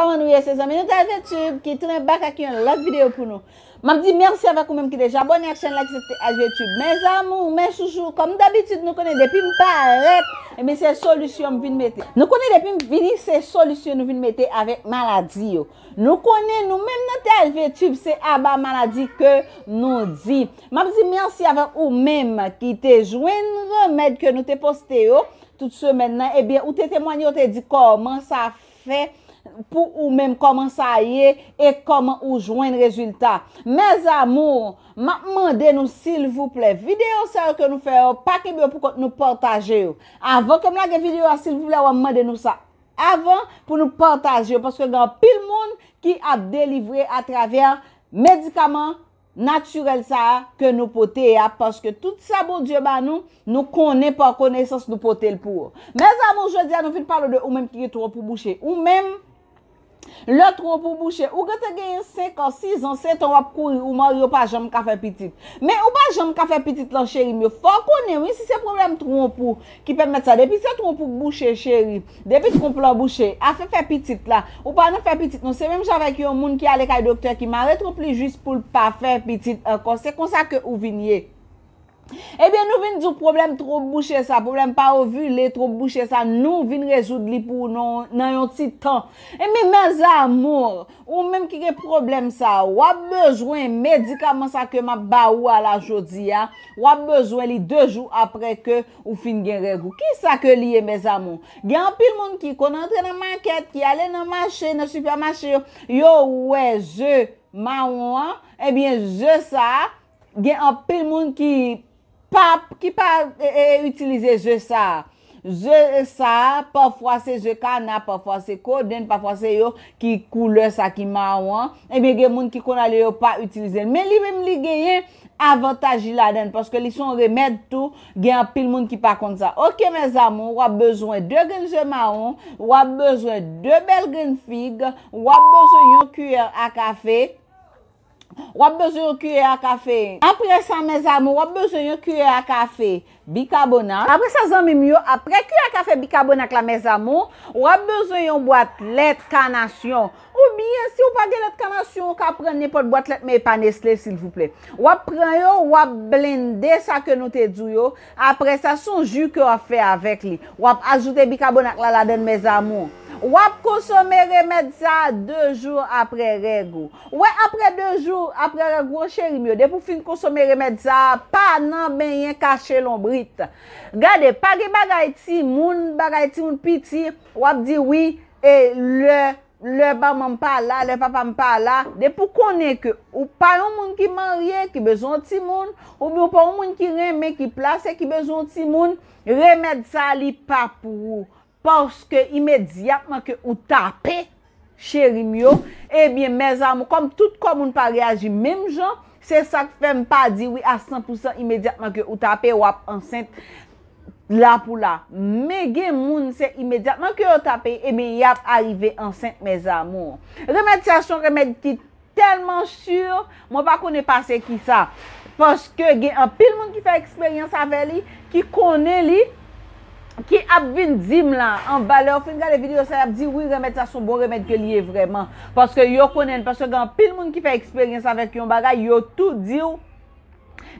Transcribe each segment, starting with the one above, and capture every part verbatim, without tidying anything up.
Kòman nou ye, se zanmi nou T H V Tube ki tounen back ak yon lòt videyo pou nou. M ap di mèsi avèk ou menm ki deja abòne ak chèn la ki se T H V Tube. Mes amours, mes chouchous, kòm dabitid, nou konnen depi m parèt, ebyen se solisyon m vin mete. Nou konnen depi m vini, se solisyon nou vin mete avèk maladi yo. Nou konnen nou menm nan T H V Tube, se aba maladi ke nou di. M ap di mèsi avèk ou menm ki te jwenn remèd ke nou te poste yo tout semèn nan. Ebyen, ou te temwanye, ou te di kòman sa fè pou ou menm, kòman sa ye e kòman ou jwenn rezilta. Mes amours, m ap mande nou silvouplè, videyo sa yo ke nou fè yo, pa kenbe yo pou kont nou, pataje yo. Avan ke m lage videyo a, silvouplè, w ap mande nou sa avan pou nou pataje yo, paske gen anpil moun ki ap delivre atravè medikaman natirèl sa a ke nou pote a, paske tout sa Bondye ba nou, nou konnen pa konesans nou pote l pou ou. Mes amours, jodi a nou vin pale de ou menm ki gen twonp ou bouche. Ou menm, lè twonp ou bouche, ou gentan genyen senk an, sis an, sèt an, w ap kouri, ou marye, ou pa janm ka fè pitit. Men ou pa janm ka fè pitit lan, cheri m yo. Fò w konnen, wi, si se pwoblèm twonp ou ki pèmèt sa. Depi se twonp ou k bouche, cheri, depi twonp lan bouche, afè fè pitit la, ou pa nan fè pitit non. Se menm jan avèk yon moun ki ale kay doktè ki mare twonp li jis pou l pa fè pitit ankò. Se konsa ke ou vin ye. Ebyen, nou vin di w pwoblèm twonp bouche sa, pwoblèm pa ovile, twonp bouche sa, nou vin rezoud li pou ou nan, nan yon ti tan. Ebyen, mes amours, ou menm ki gen pwoblèm sa, w ap bezwen medikaman sa ke m ap ba ou a la jodi a, w ap bezwen li de jou apre ke ou fin gen règ ou. Kisa ke li ye, mes amours? Gen anpil moun ki konn antre nan makèt, ki ale nan mache, nan sipèmache yo, yo wè ze mawon an, ebyen, ze sa a, gen anpil moun ki pa, ki pa, e, e, itilize ze sa a. Ze sa a, pafwa se ze kana, pafwa se kodenn, pafwa se yo ki koulè sa ki mawon an. Ebyen, gen moun ki konn ale, yo pa itilize l. Men li menm, li genyen avantaj li ladan l, paske li se yon remèd tou. Gen anpil moun ki pa konn sa. Oke, mes amours, w ap bezwen de grenn ze mawon, w ap bezwen de bèl grenn fig, w ap bezwen yon kiyè a kafe. W ap bezwen yon kiyè a kafe. Apre sa, mes amours, w ap bezwen yon kiyè a kafe bikabonat. Apre sa, zanmi m yo, apre kiyè a kafe bikabonat la, mes amours, w ap bezwen yon bwat lèt kanasyon. Oubyen, si w pa gen lèt kanasyon, ou ka pran nenpòt bwat lèt, men e pa Nestlé, silvouplè. W ap pran yo, w ap blende sa ke nou te di w yo. Apre sa, se yon ji ke w ap fè avèk li. W ap ajoute bikabonat la ladan l, mes amours. W ap konsome remèd sa a de jou apre règ ou. Ou wè, apre de jou, apre règ ou an, cheri m yo, depi w fin konsome remèd sa a, pa nan benyen kache lonbrit. Gade, pa gen bagay timoun, bagay timoun piti, w ap di wi, e lè, lè manman m pa la, lè papa m pa la, depi w konnen ke ou pa yon moun ki marye, ki bezwen yon timoun, oubyen ou pa yon moun ki renmen, ki plase, ki bezwen yon timoun, remèd sa a, li pa pou ou. Paske imedyatman ke ou tape, cheri m yo, ebyen, mes amours, kòm tout kò moun pa reyaji menm jan, se sa k fè m pa di wi a san pou san imedyatman ke ou tape, w ap ansent la pou la. Men gen moun, se imedyatman ke yo tape, ebyen, y ap arive ansent, mes amours. Remèd sa, se yon remèd ki tèlman si, mwen pa konnen pase kisa. Paske gen anpil moun ki fè eksperyans avè li, ki konnen li, ki ap vin di m la, anba lè yo fin gade videyo sa, y ap di, wi, remèd sa se yon bon remèd ke li ye vrèman. Paske yo konnen l, paske gen anpil moun ki fè eksperyans avèk yon bagay, yo tou di w,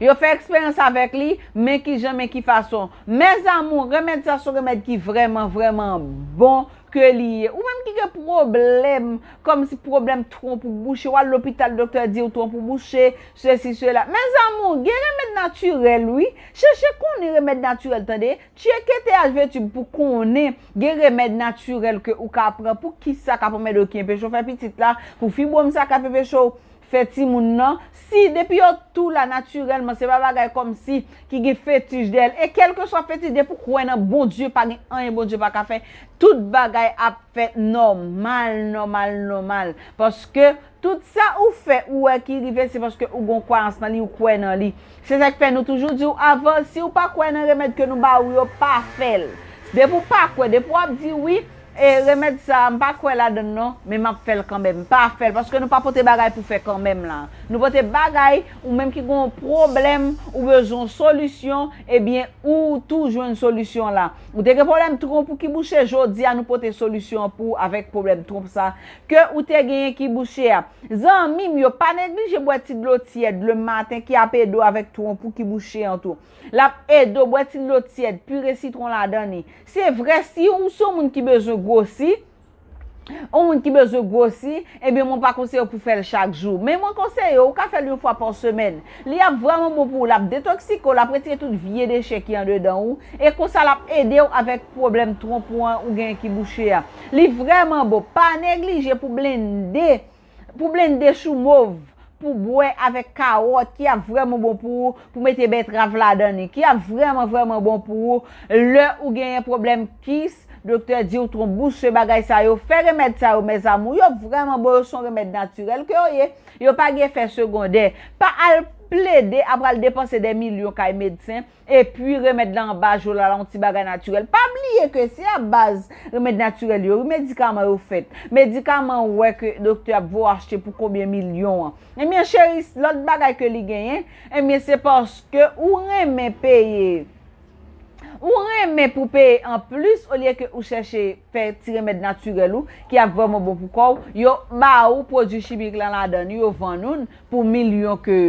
yo fè eksperyans avèk li, men ki jan, men ki fason. Mes amours, remèd sa se yon remèd ki vrèman, vrèman bon ke li ye. Ou menm ki gen pwoblèm, kòmsi pwoblèm twonp ou bouche, w al lopital, doktè di w twonp ou bouche, sesi, sela. Mes amours, gen remèd natirèl, wi. Chèche konnen remèd natirèl, tande. Tcheke T H V Tube pou konnen gen remèd natirèl ke ou ka pran. Pou kisa k ap anmède w, ki enpeche w fè pitit la, pou fibwòm sa k ap enpeche w fè timoun nan. Si depi yo tou la natirèlman, se pa bagay kòmsi ki gen fetich dèyè l. E kèlkeswa fetich, depi w kwè nan Bondye, pa gen anyen Bondye pa ka fè. Tout bagay ap fèt nòmal, nòmal, nòmal. Paske tout sa ou fè, ou wè ki rive, se paske ou gon kwayans nan li, ou kwè nan li. Se sa k fè nou toujou di w avan, si w pa kwè nan remèd ke nou ba ou yo, pa fè l. Depi w pa kwè, depi w ap di wi, E remèd sa, m pa kwè ladann non, men m ap fè l kanmenm. M pa fè l, paske nou pa pote bagay pou fè kanmenm la. Nou pote bagay, ou menm ki gen yon pwoblèm, ou bezwen yon solisyon, ebyen, ou tou jwenn solisyon la. Ou te gen pwoblèm twonp ou ki bouche, jodi a nou pote solisyon pou ou avèk pwoblèm twonp sa ke ou te genyen ki bouche a. Zanmi m yo, pa neglije bwè ti dlo tyèd le maten ki ap ede w avèk twonp ou ki bouche an tou. L ap ede w bwè ti dlo tyèd, pire sitwon ladan li. Se vre, si w se yon moun ki bezwen gwosi, yon moun ki bezwen gwosi, ebyen, mwen pa konseye w pou fè l chak jou. Men mwen konseye w, ou ka fè l yon fwa pa semèn. Li ap vrèman bon pou ou, l ap detoksike w, l ap retire tout vye dechè ki andedan ou, e konsa l ap ede w avèk pwoblèm twonp ou an ou genyen ki bouche a. Li vrèman bon, pa neglije pou blende, pou blende chou mov, pou bwè avèk kawòt ki ap vrèman bon pou ou, pou mete bètrav ladan li, ki ap vrèman, vrèman bon pou ou. Lè ou genyen pwoblèm kis, doktè di w twonp bouche, bagay sa yo, fè remèd sa yo, mes amours, yo vrèman bon, yo se yon remèd natirèl ke yo ye. Yo pa gen efè segondè. Pa al plede ap al depanse dè milyon kay medsen, epi remèd la anba jo la, la yon ti bagay natirèl. Pa bliye ke se a baz remèd natirèl yo, wi, medikaman yo fèt. Medikaman ou wè ke doktè ap voye w achte pou konbyen milyon an. Ebyen, cheri, lòt bagay ke li genyen, ebyen, se paske ou renmen peye. Ou renmen pou peye anplis olye ke ou chèche fè ti remèd natirèl ou ki ap vrèman bon pou kò w. Yo ba ou pwodui chimik lan ladan li, yo vann ou l pou milyon ke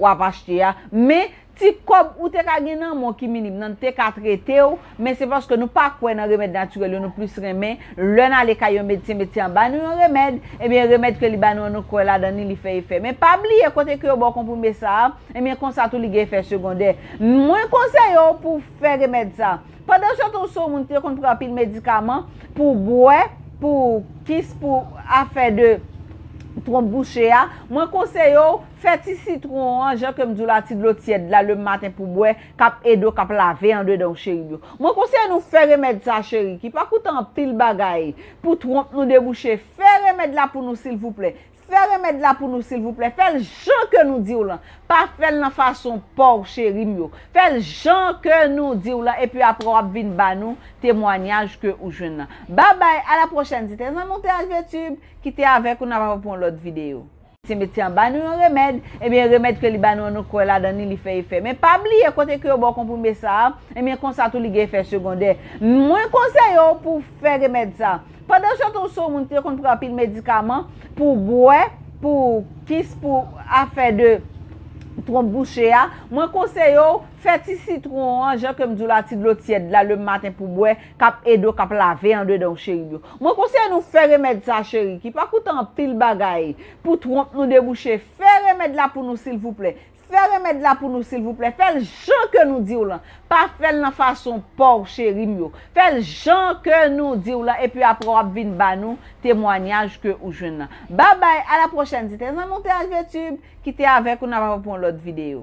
w ap achte a. Men, ti kòb ou te ka gen nan men w ki minim nan, te ka trete w, men se paske nou pa kwè nan remèd natirèl yo, nou plis renmen lè n ale kay yon medsen, medsen an ba nou yon remèd, ebyen, remèd ke li ba nou an, nou kwè ladan li, li fè efè. Men pa bliye kote ke yo ba w konprime sa a, ebyen, konsa tou li gen efè segondè. Mwen konseye w pou w fè remèd sa. Pandan se tan, ou se yon moun ki te konn pran anpil medikaman pou bwè, pou kis, pou afè de twonp bouche a, mwen konseye w fè ti sitwon an, jan ke m di w la, ti dlo tyèd la, le maten pou bwè, k ap ede w, k ap lave andedan w, cheri m yo. Mwen konseye nou fè remèd sa, cheri, ki pa koute anpil bagay. Pou twonp nou debouche, fè remèd la pou nou, silvouplè. Fè remèd la pou nou, silvouplè. Fè l jan ke nou di w lan. Pa fè l nan fason pa w, cheri m yo. Fè l jan ke nou di w lan, epi apre w ap vin ba nou temwanyaj ke ou jwenn nan. Babay, a la pwochèn. Se te zanmi w T H V Tube ki te avèk ou, n ap avè w pou yon lòt videyo. Se medsen an ba nou yon remèd, ebyen, remèd ke li ba nou an, nou kwè ladan li, li fè efè. Men pa bliye kote ke yo ba w konprime sa a, ebyen, konsa tou li gen efè segondè. Mwen konseye w pou w fè remèd sa. Pandan se tan, ou se yon moun ki te konn pran anpil medikaman pou bwè, pou kis, pou afè de twonp bouche a, mwen konseye w fè ti sitwon an, jan ke m di w la, ti dlo tyèd la, le maten pou bwè, k ap ede w, k ap lave andedan w, cheri m yo. Mwen konseye nou fè remèd sa, cheri, ki pa koute anpil bagay. Pou twonp nou debouche, fè remèd la pou nou, silvouplè. Fè remèd la pou nou, silvouplè. Fè l jan ke nou di w lan. Pa fè l nan fason pa w, cheri m yo. Fè l jan ke nou di w lan, epi apre w ap vin ba nou temwanyaj ke ou jwenn nan. Babay, a la pwochèn. Se te zanmi w T H V Tube ki te avèk ou, n ap avè w pou yon lòt videyo.